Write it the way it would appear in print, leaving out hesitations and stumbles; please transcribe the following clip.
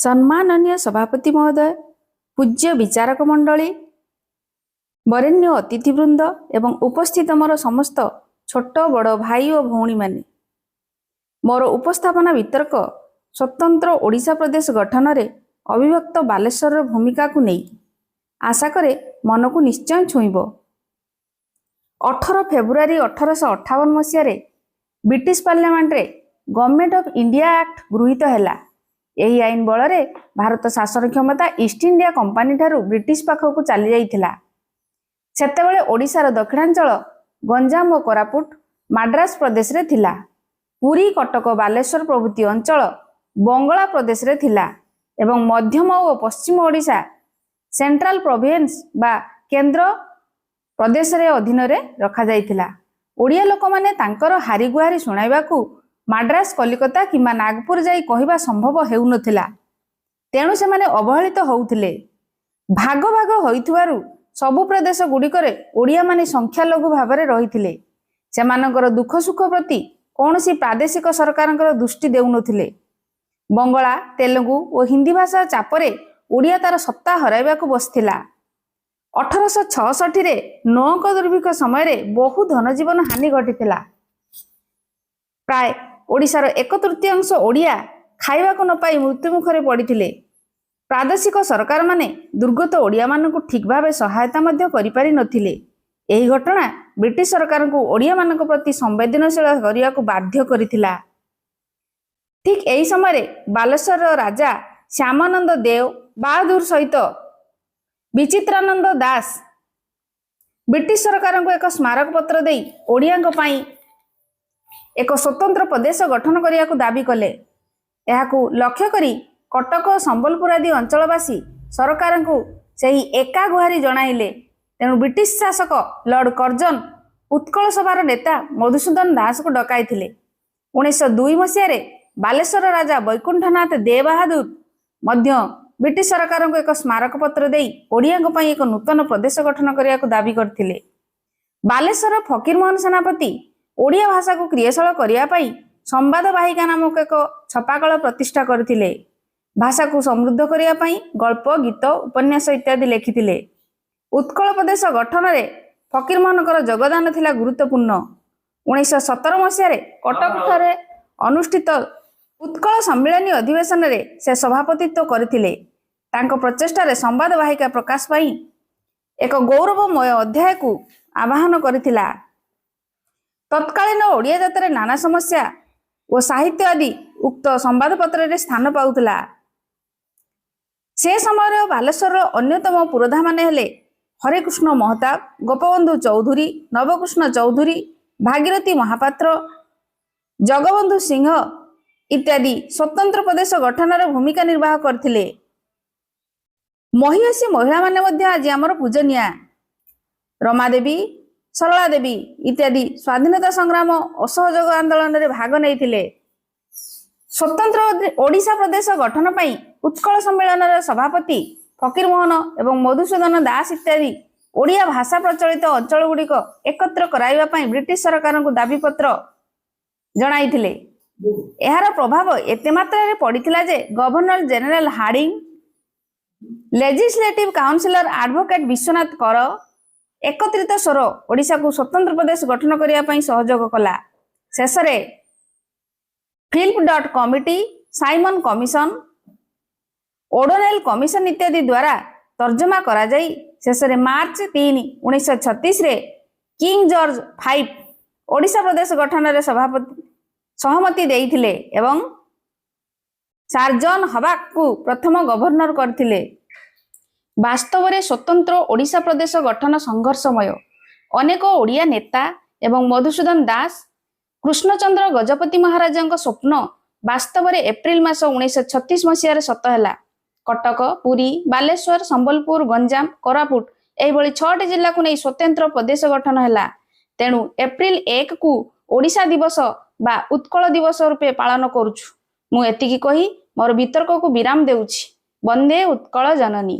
ସମ୍ମାନନୀୟ ସଭାପତି ମହୋଦୟ, ପୂଜ୍ୟ ବିଚାରକ ମଣ୍ଡଳୀ, ବରେଣ୍ୟ ଅତିଥିବୃନ୍ଦ ଏବଂ ଉପସ୍ଥିତ ମୋର ସମସ୍ତ ଛୋଟ ବଡ଼ ଭାଇ ଓ ଭଉଣୀମାନେ, ମୋର ଉପସ୍ଥାପନା ବିତର୍କ ସ୍ୱତନ୍ତ୍ର ଓଡ଼ିଶା ପ୍ରଦେଶ ଗଠନରେ ଅବିଭକ୍ତ ବାଲେଶ୍ୱରର ଭୂମିକାକୁ ନେଇ। ଆଶା କରେ ମନକୁ ନିଶ୍ଚୟ ଛୁଇଁବ। 18 ଫେବୃଆରୀ 1858 ମସିହାରେ ବ୍ରିଟିଶ ପାର୍ଲାମେଣ୍ଟରେ ଗଭର୍ଣ୍ଣମେଣ୍ଟ ଅଫ୍ ଇଣ୍ଡିଆ ଆକ୍ଟ ଗୃହୀତ ହେଲା। ଏହି ଆଇନ ବଳରେ ଭାରତ ଶାସନ କ୍ଷମତା ଇଷ୍ଟ ଇଣ୍ଡିଆ କମ୍ପାନୀ ଠାରୁ ବ୍ରିଟିଶ ପାଖକୁ ଚାଲିଯାଇଥିଲା। ସେତେବେଳେ ଓଡ଼ିଶାର ଦକ୍ଷିଣାଞ୍ଚଳ, ଗଞ୍ଜାମ ଓ କୋରାପୁଟ ମାଡ୍ରାସ ପ୍ରଦେଶରେ ଥିଲା। ପୁରୀ, କଟକ, ବାଲେଶ୍ୱର ପ୍ରଭୃତି ଅଞ୍ଚଳ ବଙ୍ଗଳା ପ୍ରଦେଶରେ ଥିଲା ଏବଂ ମଧ୍ୟମ ଓ ପଶ୍ଚିମ ଓଡ଼ିଶା ସେଣ୍ଟ୍ରାଲ ପ୍ରୋଭିନ୍ସ ବା କେନ୍ଦ୍ର ପ୍ରଦେଶରେ ଅଧୀନରେ ରଖାଯାଇଥିଲା। ଓଡ଼ିଆ ଲୋକମାନେ ତାଙ୍କର ହାରିଗୁହାରି ଶୁଣାଇବାକୁ ମାଡ୍ରାସ, କଲିକତା କିମ୍ବା ନାଗପୁର ଯାଇ କହିବା ସମ୍ଭବ ହେଉନଥିଲା। ତେଣୁ ସେମାନେ ଅବହେଳିତ ହେଉଥିଲେ। ଭାଗ ଭାଗ ହୋଇଥିବାରୁ ସବୁ ପ୍ରଦେଶ ଗୁଡ଼ିକରେ ଓଡ଼ିଆମାନେ ସଂଖ୍ୟାଲଘୁ ଭାବରେ ରହିଥିଲେ। ସେମାନଙ୍କର ଦୁଃଖ ସୁଖ ପ୍ରତି କୌଣସି ପ୍ରାଦେଶିକ ସରକାରଙ୍କର ଦୃଷ୍ଟି ଦେଉନଥିଲେ। ବଙ୍ଗଳା, ତେଲୁଗୁ ଓ ହିନ୍ଦୀ ଭାଷା ଚାପରେ ଓଡ଼ିଆ ତାର ସତ୍ତା ହରାଇବାକୁ ବସିଥିଲା। 1866ରେ ନଅଙ୍କ ଦୁର୍ଭିକ୍ଷ ସମୟରେ ବହୁ ଧନଜୀବନ ହାନି ଘଟିଥିଲା। ପ୍ରାୟ ଓଡ଼ିଶାର ଏକ ତୃତୀୟାଂଶ ଓଡ଼ିଆ ଖାଇବାକୁ ନ ପାଇ ମୃତ୍ୟୁମୁଖରେ ପଡ଼ିଥିଲେ। ପ୍ରାଦେଶିକ ସରକାରମାନେ ଦୁର୍ଗତ ଓଡ଼ିଆମାନଙ୍କୁ ଠିକ୍ ଭାବେ ସହାୟତା ମଧ୍ୟ କରିପାରି ନଥିଲେ। ଏହି ଘଟଣା ବ୍ରିଟିଶ ସରକାରଙ୍କୁ ଓଡ଼ିଆମାନଙ୍କ ପ୍ରତି ସମ୍ବେଦନଶୀଳ କରିବାକୁ ବାଧ୍ୟ କରିଥିଲା। ଠିକ୍ ଏହି ସମୟରେ ବାଲେଶ୍ୱରର ରାଜା ଶ୍ୟାମାନନ୍ଦ ଦେଓ ବାହାଦୁର ସହିତ ବିଚିତ୍ରାନନ୍ଦ ଦାସ ବ୍ରିଟିଶ ସରକାରଙ୍କୁ ଏକ ସ୍ମାରକପତ୍ର ଦେଇ ଓଡ଼ିଆଙ୍କ ପାଇଁ ଏକ ସ୍ୱତନ୍ତ୍ର ପ୍ରଦେଶ ଗଠନ କରିବାକୁ ଦାବି କଲେ। ଏହାକୁ ଲକ୍ଷ୍ୟ କରି କଟକ, ସମ୍ବଲପୁର ଆଦି ଅଞ୍ଚଳବାସୀ ସରକାରଙ୍କୁ ସେହି ଏକା ଗୁହାରି ଜଣାଇଲେ। ତେଣୁ ବ୍ରିଟିଶ ଶାସକ ଲର୍ଡ କର୍ଜନ ଉତ୍କଳ ସଭାର ନେତା ମଧୁସୂଦନ ଦାସଙ୍କୁ ଡକାଇଥିଲେ। 1902 ମସିହାରେ ବାଲେଶ୍ୱର ରାଜା ବୈକୁଣ୍ଠନାଥ ଦେ ବାହାଦୁର ମଧ୍ୟ ବ୍ରିଟିଶ ସରକାରଙ୍କୁ ଏକ ସ୍ମାରକପତ୍ର ଦେଇ ଓଡ଼ିଆଙ୍କ ପାଇଁ ଏକ ନୂତନ ପ୍ରଦେଶ ଗଠନ କରିବାକୁ ଦାବି କରିଥିଲେ। ବାଲେଶ୍ୱର ଫକୀରମୋହନ ସେନାପତି ଓଡ଼ିଆ ଭାଷାକୁ କ୍ରିୟାଶୀଳ କରିବା ପାଇଁ ସମ୍ବାଦ ବାହିକା ନାମକ ଏକ ଛପାକଳ ପ୍ରତିଷ୍ଠା କରିଥିଲେ। ଭାଷାକୁ ସମୃଦ୍ଧ କରିବା ପାଇଁ ଗଳ୍ପ, ଗୀତ, ଉପନ୍ୟାସ ଇତ୍ୟାଦି ଲେଖିଥିଲେ। ଉତ୍କଳ ପ୍ରଦେଶ ଗଠନରେ ଫକୀରମୋହନଙ୍କର ଯୋଗଦାନ ଥିଲା ଗୁରୁତ୍ୱପୂର୍ଣ୍ଣ। 1917 ମସିହାରେ କଟକଠାରେ ଅନୁଷ୍ଠିତ ଉତ୍କଳ ସମ୍ମିଳନୀ ଅଧିବେଶନରେ ସେ ସଭାପତିତ୍ୱ କରିଥିଲେ। ତାଙ୍କ ପ୍ରଚେଷ୍ଟାରେ ସମ୍ବାଦ ବାହିକା ପ୍ରକାଶ ପାଇଁ ଏକ ଗୌରବମୟ ଅଧ୍ୟାୟକୁ ଆବାହନ କରିଥିଲା। ତତ୍କାଳୀନ ଓଡ଼ିଆ ଜାତିର ନାନା ସମସ୍ୟା ଓ ସାହିତ୍ୟ ଆଦି ଉକ୍ତ ସମ୍ବାଦପତ୍ରରେ ସ୍ଥାନ ପାଉଥିଲା। ସେ ସମୟରେ ବାଲେଶ୍ୱରର ଅନ୍ୟତମ ପୁରୋଧାମାନେ ହେଲେ ହରେକୃଷ୍ଣ ମହତାବ, ଗୋପବନ୍ଧୁ ଚୌଧୁରୀ, ନବକୃଷ୍ଣ ଚୌଧୁରୀ, ଭାଗୀରଥୀ ମହାପାତ୍ର, ଜଗବନ୍ଧୁ ସିଂହ ଇତ୍ୟାଦି ସ୍ୱତନ୍ତ୍ର ପ୍ରଦେଶ ଗଠନରେ ଭୂମିକା ନିର୍ବାହ କରିଥିଲେ। ମହିୟସୀ ମହିଳାମାନେ ମଧ୍ୟ ଆଜି ଆମର ପୂଜନୀୟା। ରମାଦେବୀ, ସରଳା ଦେବୀ ଇତ୍ୟାଦି ସ୍ୱାଧୀନତା ସଂଗ୍ରାମ, ଅସହଯୋଗ ଆନ୍ଦୋଳନରେ ଭାଗ ନେଇଥିଲେ। ସ୍ୱତନ୍ତ୍ର ଓଡ଼ିଶା ପ୍ରଦେଶ ଗଠନ ପାଇଁ ଉତ୍କଳ ସମ୍ମିଳନୀର ସଭାପତି ଫକୀରମୋହନ ଏବଂ ମଧୁସୂଦନ ଦାସ ଇତ୍ୟାଦି ଓଡ଼ିଆ ଭାଷା ପ୍ରଚଳିତ ଅଞ୍ଚଳଗୁଡ଼ିକ ଏକତ୍ର କରାଇବା ପାଇଁ ବ୍ରିଟିଶ ସରକାରଙ୍କୁ ଦାବିପତ୍ର ଜଣାଇଥିଲେ। ଏହାର ପ୍ରଭାବ ଏତେ ମାତ୍ରାରେ ପଡ଼ିଥିଲା ଯେ governor general Hardinge, legislative councillor advocate Biswanath Kar ଏକତ୍ରିତ ସ୍ୱର ଓଡ଼ିଶାକୁ ସ୍ୱତନ୍ତ୍ର ପ୍ରଦେଶ ଗଠନ କରିବା ପାଇଁ ସହଯୋଗ କଲା। ଶେଷରେ Philip dot committee, Simon commission, O'Donnell commission ଇତ୍ୟାଦି ଦ୍ୱାରା ତର୍ଜମା କରାଯାଇ ଶେଷରେ ମାର୍ଚ୍ଚ 3, 1936ରେ କିଙ୍ଗ ଜର୍ଜ ଫାଇଭ ଓଡ଼ିଶା ପ୍ରଦେଶ ଗଠନରେ ସଭାପତି ସହମତି ଦେଇଥିଲେ ଏବଂ ସାର୍ ଜନ୍ ହବାକଙ୍କୁ ପ୍ରଥମ ଗଭର୍ଣ୍ଣର କରିଥିଲେ। ବାସ୍ତବରେ ସ୍ୱତନ୍ତ୍ର ଓଡ଼ିଶା ପ୍ରଦେଶ ଗଠନ ସଂଘର୍ଷମୟ। ଅନେକ ଓଡ଼ିଆ ନେତା ଏବଂ ମଧୁସୂଦନ ଦାସ, କୃଷ୍ଣଚନ୍ଦ୍ର ଗଜପତି ମହାରାଜାଙ୍କ ସ୍ୱପ୍ନ ବାସ୍ତବରେ ଏପ୍ରିଲ ମାସ 1936 ମସିହାରେ ସତ ହେଲା। କଟକ, ପୁରୀ, ବାଲେଶ୍ୱର, ସମ୍ବଲପୁର, ଗଞ୍ଜାମ, କୋରାପୁଟ ଏହିଭଳି ଛଅଟି ଜିଲ୍ଲାକୁ ନେଇ ସ୍ୱତନ୍ତ୍ର ପ୍ରଦେଶ ଗଠନ ହେଲା। ତେଣୁ ଏପ୍ରିଲ 1କୁ ଓଡ଼ିଶା ଦିବସ ବା ଉତ୍କଳ ଦିବସ ରୂପେ ପାଳନ କରୁଛୁ। ମୁଁ ଏତିକି କହି ମୋର ବିତର୍କକୁ ବିରାମ ଦେଉଛି। ବନ୍ଦେ ଉତ୍କଳ ଜନନୀ।